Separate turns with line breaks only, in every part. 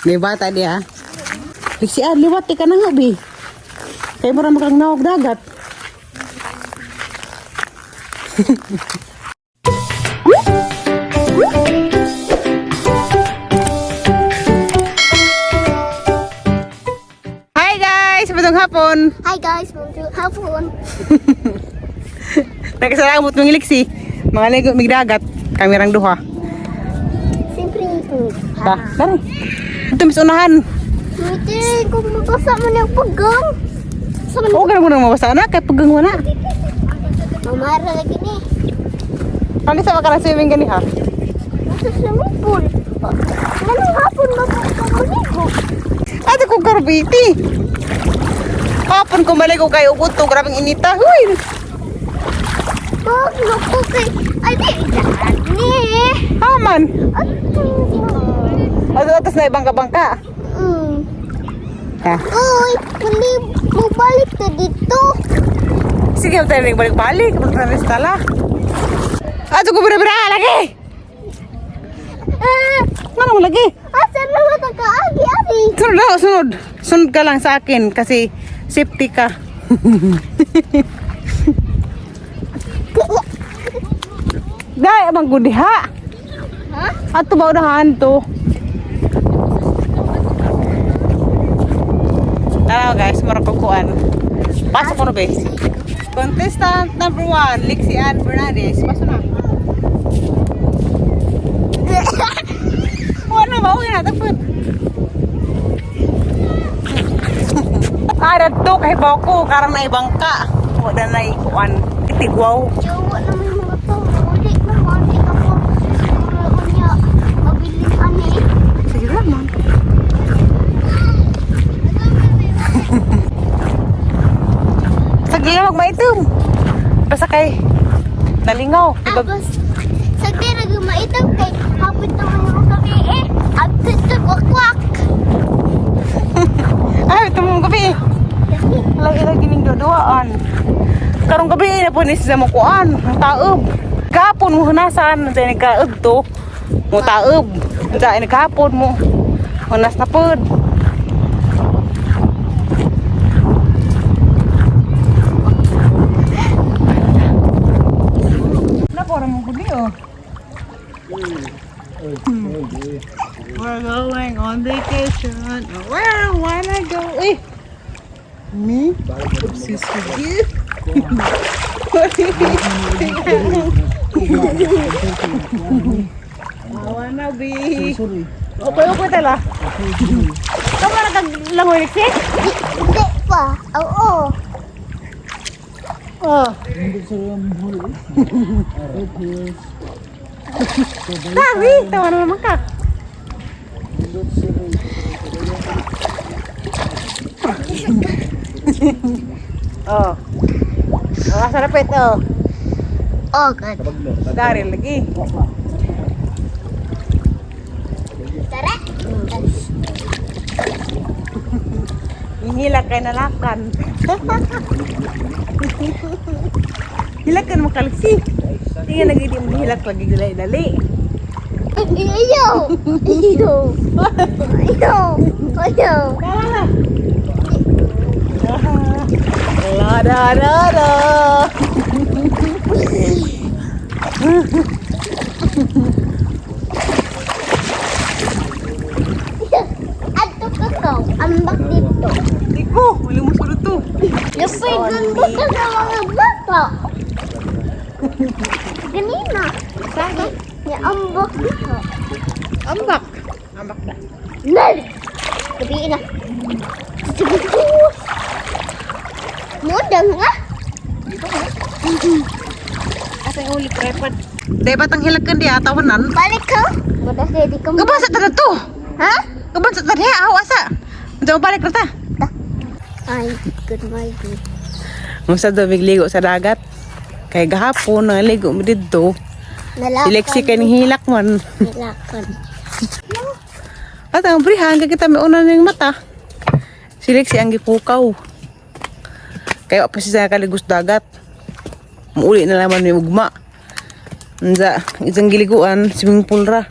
May bata diha. Liksi ah, liwat ka na nga, bi. Kay mura makang nawag dagat. Hi guys! Magandang hapon!
Hi guys, bonjour, hapon.
Nagkasalamot mong liksi. Mga ligo mig dagat. Kami rang duha.
Siyempre ito.
Ta, tara. Ito mis unahan.
Hindi, kung mabasa mo ng paggang. Sa man.
Oo, ganun mo nang mabasa na. Kay paggang wala.
Mamara lagi ni.
Paano sa makara swimming gani ha?
Nasa swimming pool. Anong hapon ba po maligo?
Ate ko karbiti. Hapon ko maligo kayo uguto. Grabing inita. Huy!
Pag loko kay... Ay, di. Ni.
Haman.
Ato.
Ato atas na ibang kabangka. Ha.
Uy, mali, mabalik na dito.
Sige, tayo rin balik-balik. Balik tala. Ato ko bira-bira lagi.
Ah,
Ano mo lagi?
asa naman ang kaagi-agi?
Sunod na, sunod. Sunod ka lang sa akin kasi safety ka. Dai, abang gudiha.
Ha?
Ato ba unahan to? Tara guys, marakukuan. Pasok ko na be. Contestant number 1, Lixie Ann Bernades. Pasok na. Wala ba? Uy na, tapos. Arad to, kay Boko, karang na ibang ka. Wala na ikuan. Tigwaw.
Jowa naman yung mga to. Muli na, mali ako. Siguro niya, mabiling ani.
Sige lang, man. Sagli lang magmaitom. Basta kay nalingaw. Diba?
Tapos, sa tira gumaitam kay hapit naman yung gabi eh. At ito, kwakwak.
Ay, ito mong gabi. Lagi lagi ning duduaan. Karong gabi na po ni sa mukuan, ang taob. Gapon mo hunasan, sa nagkaob to. Mo taob. Sa nagkapon mo. Hunas na pod. Napora mo gudi oh. We're going on vacation. Where I wanna go. Eh, me? Obsessed with you. I wanna be. Okay, okay tala. Kamu na kag langoy Lexi?
Hindi pa. Oo.
Oh. Sabi, tawa na naman ka. Oh. Oh, sarapit oh.
Oh, God.
Dari lagi.
Tara.
Hihilak kay nalakan. Hilak ka naman kaliksi. Tingnan lagi di mo hilak lagi dali dali.
Ayaw. Ayaw. Ayaw. Ayaw.
Tara na. La da da da.
Ato ka Ambak dito.
Di ko, wala mo sulod to.
Napay ganda ka sa mga bata. Ganina. Sabi niya ambak dito.
Ambak. Ambak na.
Nal! Gabi na. Sige. Mudang ah.
Asa yung uli tripod? Dapat ang hilak kan di atawanan.
Balik ka. Mudang kay di ka.
Kaban sa tada to.
Ha?
Kaban sa tada aw asa. Unsa mo balik ra ta?
Ay, good my good.
Musa do ligo sa dagat. Kay gahapon naligo mi didto.
Nalakan.
Si Lexi kay ning hilak man.
Nalakan.
At ang brihan kay kita may una ning mata. Si Lexi ang gipukaw. Kaya pa siya kaligos dagat. Muuli na naman may ugma. Unsa, isang giliguan, swimming pool ra.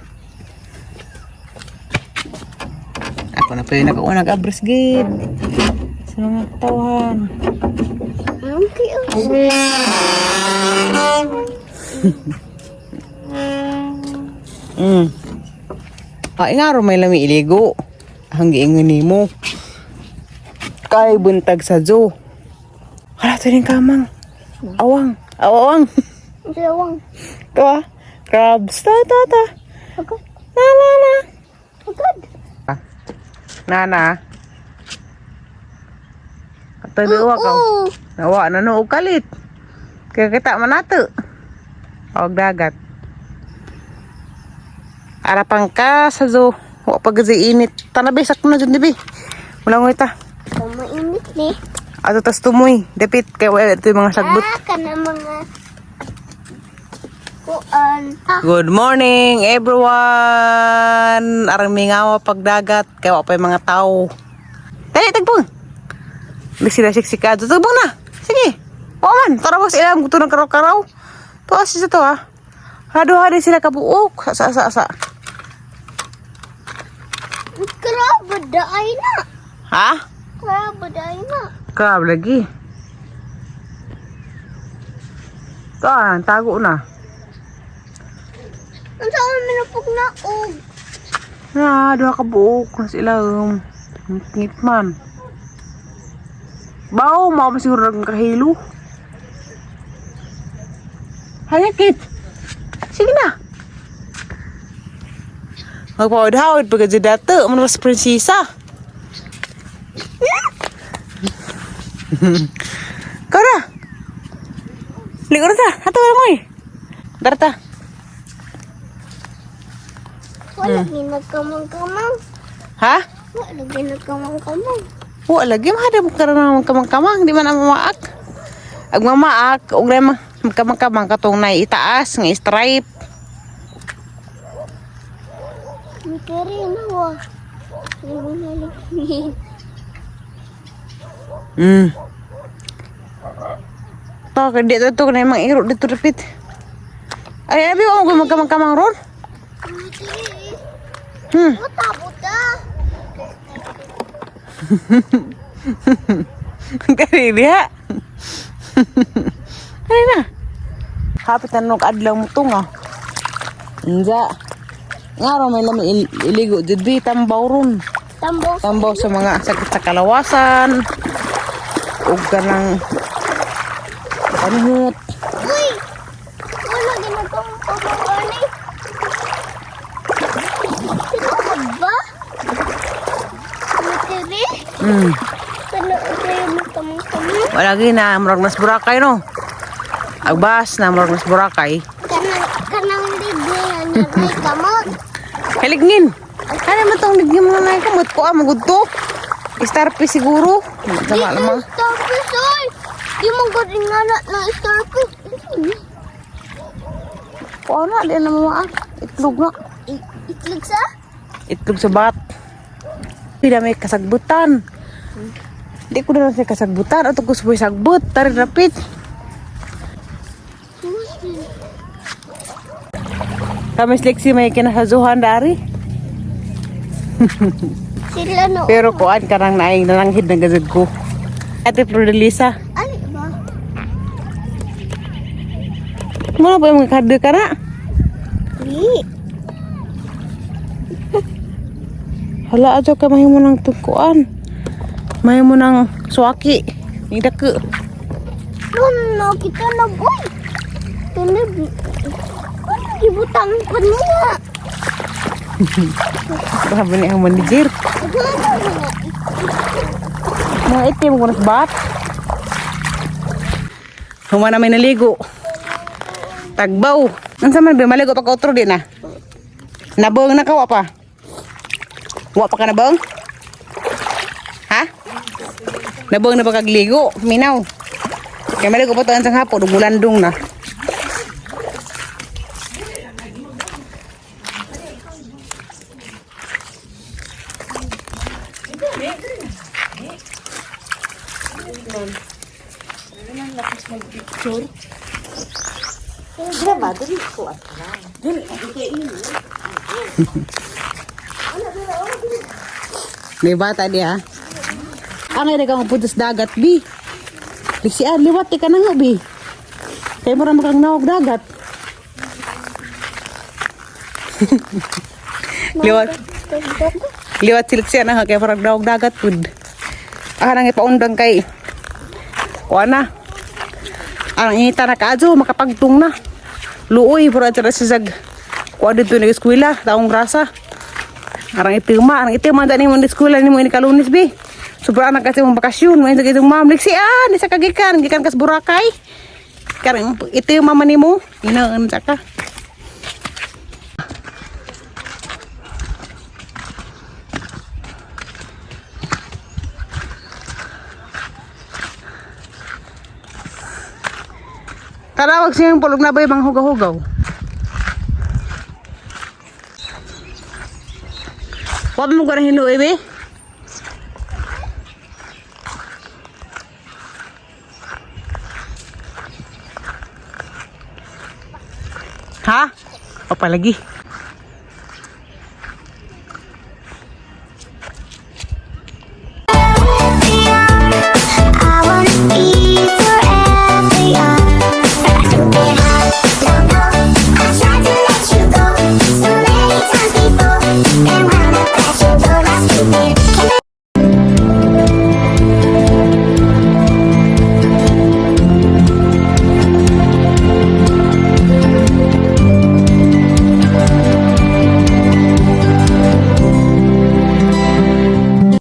Ako na pa yung nakauna nag-abras gate. Sa mga katawan.
Ang cute.
Ah, ingaro may lami iligo. Ang giingon nimo. Kay buntag sa zoo. Hala, ito yung kamang. Awang. Awang.
Dalawang.
Ito ah. Crabs. Ta, ta, ta.
Agad.
Na, na, na.
Agad.
Nana. Ato duwa ka.
Oo.
Nawa na no kalit. Kaya kita man nato. Og dagat. Arapang ka sa zoo. Wa pa gazi init. Tanabi sakto na jud dibi. Wala mo ita.
Mainit ni.
Ato tas tumoy. Dapit kay wala ito yung mga sagbot.
Ah, kana mga kuan. Ah,
Good morning everyone. Arang mingawa pagdagat kay wa pa yung mga tao. Dali tagpong. Di sila siksika. Tagpong na. Sige. O man, tara boss ilang gusto ng karaw-karaw. Tuwas siya to ah. Haduha din sila kabuok. Sa sa sa.
grabe daay na.
Ha?
Grabe daay na.
Crab lagi. Ito ah, tago na.
Ang saan minupog na og.
Na, duha ka buok na sila. Ngit man. Bao, mao pa siguro naging kahilo. Halakit. Sige na. Magpawad-hawad pagka dyan dato. Manas prinsesa. Kau na. Ligo na ta. Ato na mo eh. Tara ta.
Wala ginagkamang-kamang.
Ha?
Wala ginagkamang-kamang.
Wa lagi mahada mo karon ng kamang-kamang, di man ang mamaak. Ag mamaak og na kamang-kamang katong nay itaas nga stripe.
Mikiri na wa. Ligo na.
To kay di to na mang iro dito repeat. Ay abi mo magkamang-kamang ron.
Mikiri. Buta buta.
Kani diha. Ay na. Hapit na nog adlaw mo tunga. Unsa? Ngaro may lami iligo jud di tambaw ron.
Tambaw.
Tambaw sa mga sakit sa kalawasan ug kanang panihot.
Uy! Wala ginagkamang-kamang ani. Tinuod ba? Mikiri? Kana kayo magkamang-kamang?
Wala gi na murag nas Boracay no. Agbas na murag nas Boracay.
Kanang kanang ligni niya may kamot.
Kalignin. Ano man tong lignin mga ngay kamot ko ah magud to. Starfish siguro. Tama lamang.
Starfish oy. Di mo gud nga na na starfish.
Kuha na di na mama ah. Itlog na.
Itlog sa?
Itlog sa bat. Pila may kasagbutan. Di ko na lang siya kasagbutan. Ato ko suboy sagbot. Tari rapit. Kami Lexi may kinasazuhan dari.
Sila no.
Pero kuan karang naing nalanghid ng gazad ko. Ate Flordelisa,
Ali ba?
mo na pa yung mga kado ka na?
Di.
Hala, adyo ka mahimo ng tungkuan. Mahimo ng suwaki. Yung dako.
Ron no kita na boy. Tunod. Ano gibutang pa niya?
Grabe ni ang manager.
Ano nga?
Mga itim ko bat. Huma na may naligo. Tagbaw. Unsa man ba maligo pa ka otro di na? Nabong na ka wa pa? Wa pa ka nabong? Ha? Nabong na ba kagligo? Minaw. Kaya maligo pa to ang hapon, ug mulandong na.
Dili ba dili ko at
May bata diha. Ang ina ka mapunta sa dagat, bi. Liksian, liwat ka na nga, bi. Kaya mo ramang kang nawag dagat. Liwat. Liwat siliksian na kaya parang nawag dagat pud. Ah, nang ipaundang kay. Kuha na. Ang inita na kaadyo, makapagtung na. Luoy, pero at sa sag. Kuha dito na eskwela, taong grasa. Arang itima dani mo ni eskwela ni mo ini kalunis bi. Sobra na kasi mong bakasyon, mo ini itong ma'am liksian, isa ka gikan, gikan kas Boracay. Karang itima man nimo, ina unsa ka. Tara, wag siyang pulog na ba yung mga hugaw-hugaw? Wag mo ka na hinuwi, be? Ha? O palagi.